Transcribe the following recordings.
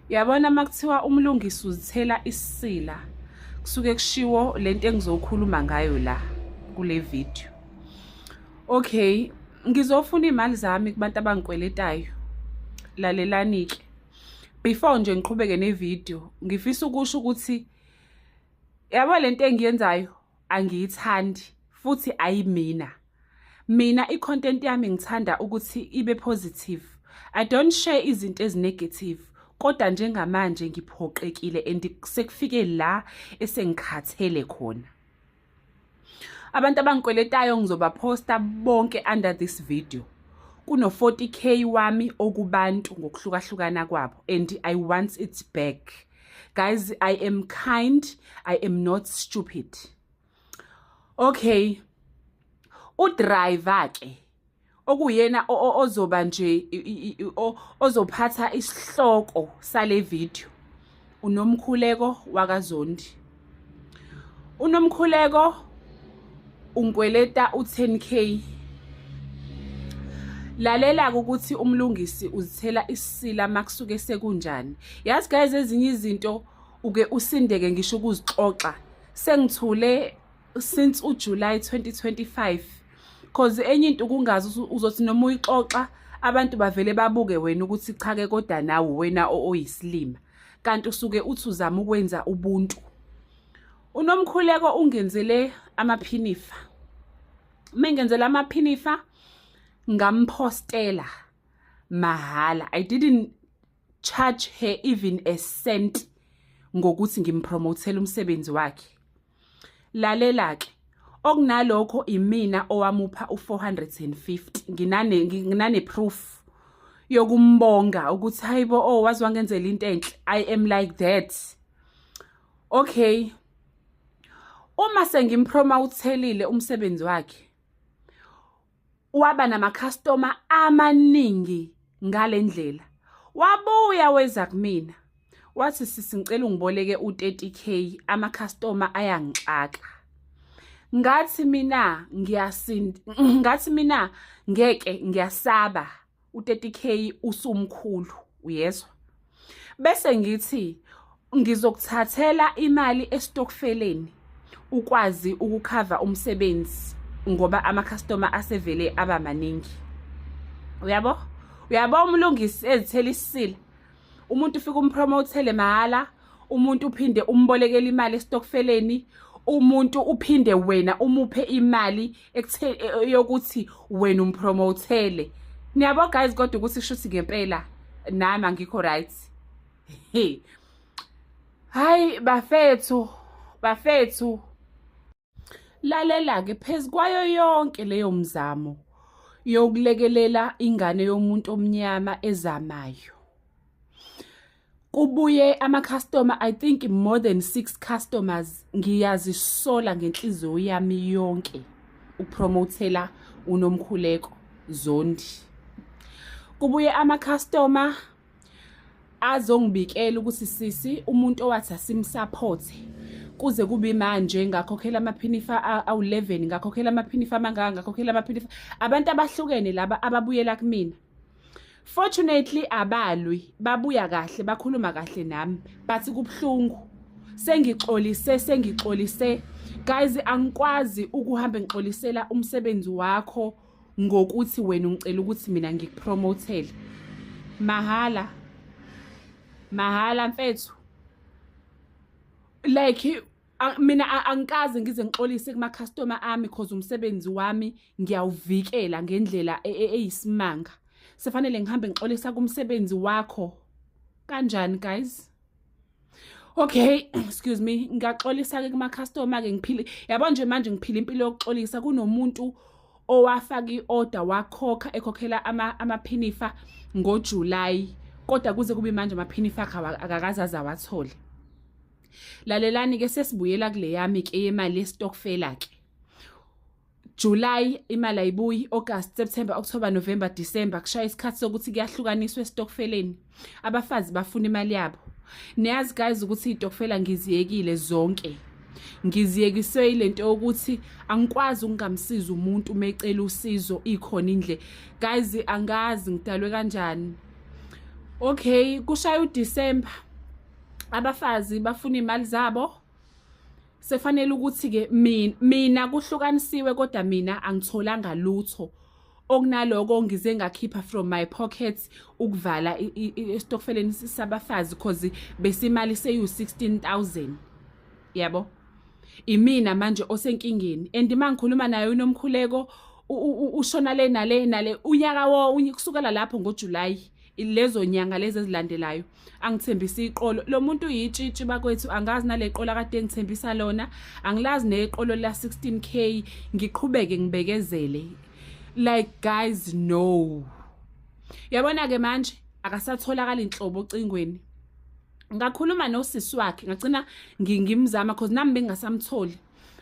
Yabona makuthiwa uMlungisi uzithela isisila kusuke kushiwo lento engizokhuluma ngayo la kule video. Okay, ngizofuna imali zami kubantu abangikweletayo. Lalelani ke. Before nje ngiqhubeke nevideo, ngifisa ukusho ukuthi yabo lento engiyenzayo angiyithandi futhi ayimina. Mina i-content yami ngithanda ukuthi ibe positive. I don't share izinto ezi-negative kodwa njengamanje ngiphoqekile and sekufike la esengikhathele khona. Abantu abangikweletayo ngizobaphosta bonke under this video. Kuno 40K wami okubantu ngokuhlukahlukana kwabo and I want it back. Guys, I am kind, I am not stupid. Okay. Udriver ke okuyena ozoba nje ozophatha isihloko sale video uNomkhuleko wakaZondi. UNomkhuleko ungikweleta u10K. Lalela ukuthi uMlungisi uzithela isisila makusuke sekunjani. Yazi guys, ezinye izinto uke usindeke ngisho ukuzixoxa. Sengithule since uJuly 2025 cause enye into kungazi uzothi noma uyixoxa abantu bavele babuke wena ukuthi cha ke kodwa nawe wena oyisilima, kanti usuke uthi uzama ukwenza ubuntu. UNomkhuleko ungenzele amaphinifa, mengenzela amaphinifa ngamphostela mahhala. I didn't charge her even a cent ngokuthi ngimpromothele umsebenzi wakhe. Lalela ke, okunalokho imina owamupha u450, nginane nginane proof yokumbonga ukuthi hayibo, oh, wazi wangenzela into enhle. I am like that. Okay, uma sengimpromothelile umsebenzi wakhe waba namakhastoma amaningi ngale ndlela, wabuya weza kumina wathi, "Sisi, ngicela ungiboleke u30K, amakhastoma ayangixaka." Ngathi mina ngiyasinda, ngathi mina ngeke, ngiyasaba, u30K usumkhulu, uyezwa? Bese ngithi ngizokuthathela imali estokfeleni ukwazi ukukhava umsebenzi ngoba amakhastoma asevele aba maningi. Uyabo, uyabo uMlungisi ezithela isisila. Umuntu ufika umpromothele mahhala, umuntu uphinde umbolekele imali estokfeleni, umuntu uphinde wena umuphe imali yokuthi wena umpromothele. Niyabo guys, kodwa ukuthi kushuthi ngempela nami angikho right. Hey, hayi bafethu, bafethu, lalela ke, phezu kwayo yonke leyo mzamo yokulekelela ingane yomuntu omnyama ezamayo, kubuye ama-customer, I think more than six customers. Ngiyazisola ngenhliziyo yami yonke ukupromothela uNomkhuleko Zondi. Kubuye ama-customer azongibikela ukuthi, "Sisi, umuntu owathi asimsupporte kuze kube manje, ngakhokhela amaphinifa awu-11, ngakhokhela amaphinifa amangaka, ngakhokhela amaphinifa." Abantu abahlukene laba ababuyela kumina. Fortunately abalwi, babuya kahle, bakhuluma kahle nami, but kubuhlungu. Sengixolise, sengixolise guys, angikwazi ukuhamba ngixolisela umsebenzi wakho ngokuthi wena ungicela ukuthi mina ngikupromothele mahhala mahhala, mfethu. Like mina angikaze ngize ngixolise kuma customer ami cause umsebenzi wami ngiyawuvikela ngendlela eyisimanga. Sefanele ngihambe ngixolisa kumsebenzi wakho kanjani guys? Okay, excuse me, ngiyaxolisa ke kuma customer ke. Ngiphile, yabo nje manje ngiphila impilo yokuxolisa. Kunomuntu owafaka iorder, wakhokha, ekhokhela amaphinifa ngoJuly, kodwa kuze kube manje amaphinifa akhe akakaze awathole. Lalelani ke, sesibuyela kule yami ke yemali yestokfela ke. July imali ayibuyi, August, September, October, November, December, kushaya isikhathi sokuthi kuyahlukaniswa estokfeleni. Abafazi bafuna imali yabo. Niyazi guys ukuthi izitokfela ngiziyekile zonke. Ngiziyekiswe ilento yokuthi angikwazi ukungamsiza umuntu mecela usizo, ikhona indle. Guys, angazi ngidalwe kanjani. Okay, kushaya uDecember, abafazi bafuna imali zabo. Sefanele ukuthi ke mina kuhlukanisiwe, kodwa mina angitholanga lutho. Okunaloko ngize ngakhipha from my pocket ukuvala esitokfeleni sabafazi, cause besimali seyu 16,000, yabo. Imina manje osenkingeni, and mangikhuluma naye uNomkhuleko ushona le nale nale unyaka wo kusukela lapho ngoJuly, lezo nyanga lezi ezilandelayo angithembisa iqolo. Lo muntu uyitshitshi bakwethu, angazi nale qola kade ngithembisa lona, angilazi neqolo la 16K. Ngiqhubeke ngibekezele, like guys, no, yabona ke manje akasatholakala inhlobo ocingweni. Ngakhuluma nosisi wakhe, ngagcina ngimzama cause nami bengingasamtholi.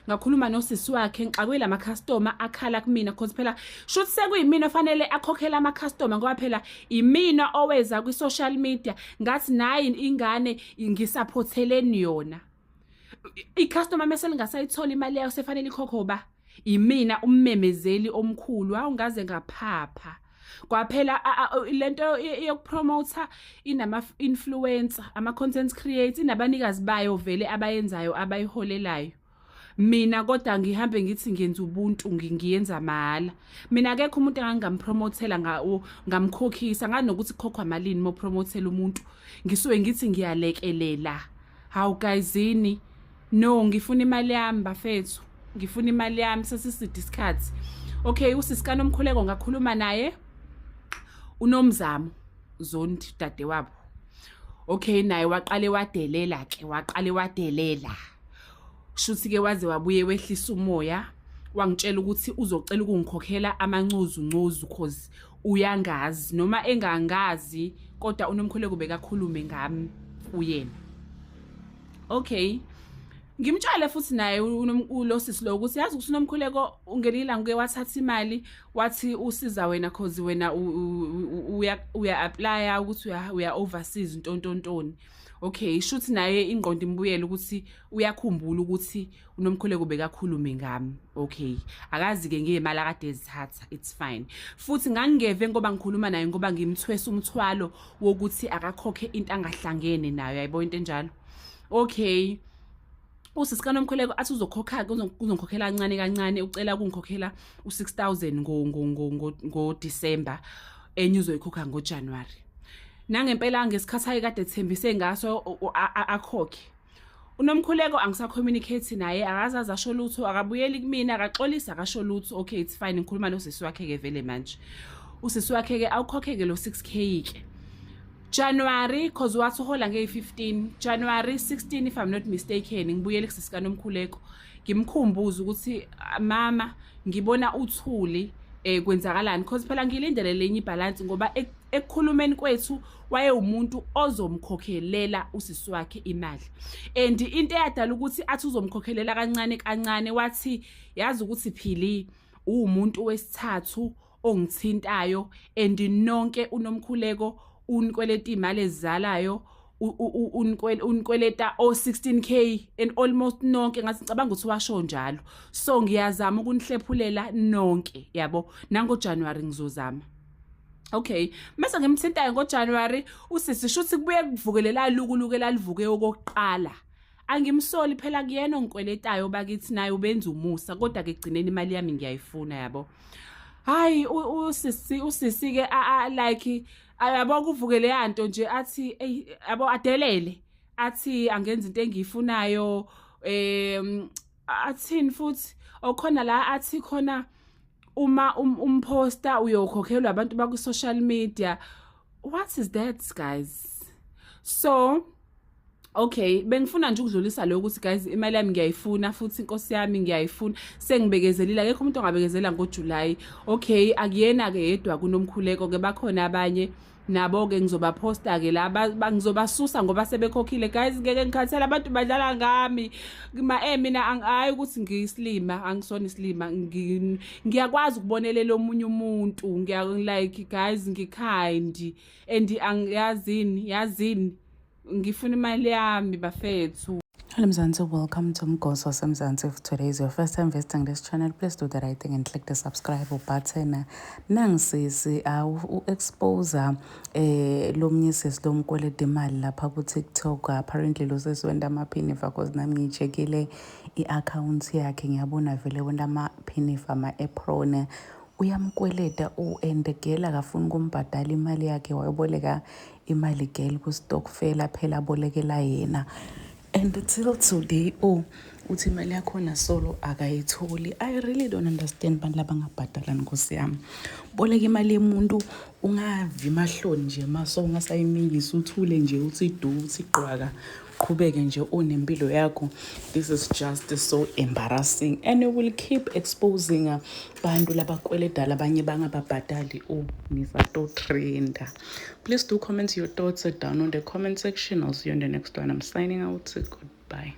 Ngakhuluma nosisi wakhe, ngixakwe lama customer akhala kumina, cause phela shuthi sekuyimina ofanele akhokhela ama customer, ngoba phela imina oweza kwi social media ngathi nayi ingane ngisaphotheleni yona. I-customer mase lingasayithola imali yayo, sefanele ikhokho ba imina ummemezeli omkhulu. Awungaze ngaphapha kwaphela lento yokupromota inama influencer, ama content creator, inabanikazi bayo vele abayenzayo, abayiholelayo. Mina kodwa ngihambe ngithi ngenza ubuntu, ngiyenza mahala mina. Akekho umuntu engangampromothela ngamkhokhisa nganokuthi kukhokhwa malini mo promothela umuntu. Ngisuke ngithi ngiyalekelela. Hawu guyzini, no, ngifuna imali yami bafethu, ngifuna imali yami, sesiside isikhathi. Okay, usisi kaNomkhuleko ngakhuluma naye, uNomzamo Zondi, dadewabo. Okay, naye waqale wadelela ke, waqale wadelela. Shuthi ke waze wabuye wehlisa umoya, wangitshela ukuthi uzocela ukungikhokhela amancuzu ncuzu, cause uyangazi noma engangazi, kodwa uNomkhuleko bekakhulume ngami kuyena. Okay, ngimtshele futhi naye ulo sisi lo ukuthi yazi ukuthi uNomkhuleko ungenile ilanga uke wathatha imali, wathi usiza wena cause wena uya applya ukuthi uya overseas, ntontontoni. Okay, shuthi naye ingqondo imbuyele ukuthi uyakhumbula ukuthi uNomkhuleko bekakhulume ngami. Okay, akazi ke ngemali akade ezithatha, it's fine. Futhi ngangingeve ngoba ngikhuluma naye ngoba ngimthwesa umthwalo wokuthi akakhokhe into angahlangene nayo, yayibo into enjalo. Okay, usisi kaNomkhuleko athi uzokhokha, uzongikhokhela kancane kancane. Ucela ukungikhokhela u6000 ngo December, enye uzoyikhokha ngoJanuary. Nangempela ngesikhathi ayekade ethembise ngaso akhokhe. UNomkhuleko angisacommunicate naye, akazazi asho lutho, akabuyeli kumina, akaxolisa, akasho lutho. Okay, it's fine. Ngikhuluma nosisi wakhe ke vele manje. Usisi wakhe ke awukhokhe ke lo 6K ke January, cause wathi uhola ngeyi-15 January, 16 if I'm not mistaken. Ngibuyele kusisi kaNomkhuleko, ngimkhumbuze ukuthi, "Ah, mama, ngibona uthuli, kwenzakalani?" Cause phela ngilindele lenye ibalance, ngoba ekukhulumeni kwethu wayewumuntu ozomkhokhelela usisi wakhe imali. And into eyadala ukuthi athi uzomkhokhelela kancane kancane, wathi yazi ukuthi Phili uwumuntu wesithathu ongithintayo, and nonke uNomkhuleko unikweleta imali ezizalayo, unikweleta o 16K and almost nonke. Ngathi ngicabanga ukuthi washo njalo, so ngiyazama ukunihlephulela nonke, yabo. Nango January ngizozama. Okay, mase ngimthintayo ngoJanuary usisi, shuthi kubuye kuvukelela lukuluke elalivuke okokuqala. Angimsoli phela, kuyena ongikweletayo bakithi, naye ubenza umusa, kodwa ke egcineni imali yami ngiyayifuna, yabo. Hayi, usisi ke like yabo kuvukele yanto nje, athi ey yabo, adelele, athi angenza into engiyifunayo. Athini futhi okhona la, athi khona uma umposta uyokhokhelwa abantu baku social media. What is that, guys? So okay, bengifuna nje ukudlulisa lokho ukuthi guys, imali yami ngiyayifuna futhi, inkosi yami, ngiyayifuna, sengibekezelile. Akekho umuntu ongabekezela ngoJuly. Okay, akuyena ke yedwa kuNomkhuleko ke, bakhona abanye nabo ke, ngizobaphosta ke la, ngizobasusa ngoba sebekhokhile. Guys, ngeke, ngikhathela, abantu badlala ngami. Ma mina hayi ukuthi ngiyisilima, angisona isilima. Ngiyakwazi ukubonelela omunye umuntu. Ngiya like guys, ngikind and angiyazini, yazini, ngifuna imali yami bafethu. Hello Mzansi, welcome to Mgosi waseMzansi. If today is your first time visiting this channel, please do the right thing and click the subscribe button. Nangisisi u-expose lomnye sisi lomkweleta imali lapha ku-TikTok. Apparently lo sisi wenta amaphinifa, 'cause nami ngiyi-check-ile i-account yakhe, ngiyabona vele wenta amaphinifa, ama-apron. Uyamkweleta and girl akafuni ukumbhadala imali yakhe. Wayoboleka imali girl ku-stokfela phela, abolekela yena, and till today, oh, uthi imali yakhona solo akayitholi. I really don't understand bantu labangabhadalani, nkosi yami. Boleka imali yemuntu, ungavi mahloni nje, maso ungasayimikisi, uthule nje, uthi du, uthi qwaka, qhubeke nje unempilo yakho. This is just so embarrassing, and we will keep exposing bantu labakweleda labanye bangababhadali. Oh, nisato-trenda. Please do comment your thoughts down on the comment section. I'll see you on the next one. I'm signing out. Goodbye.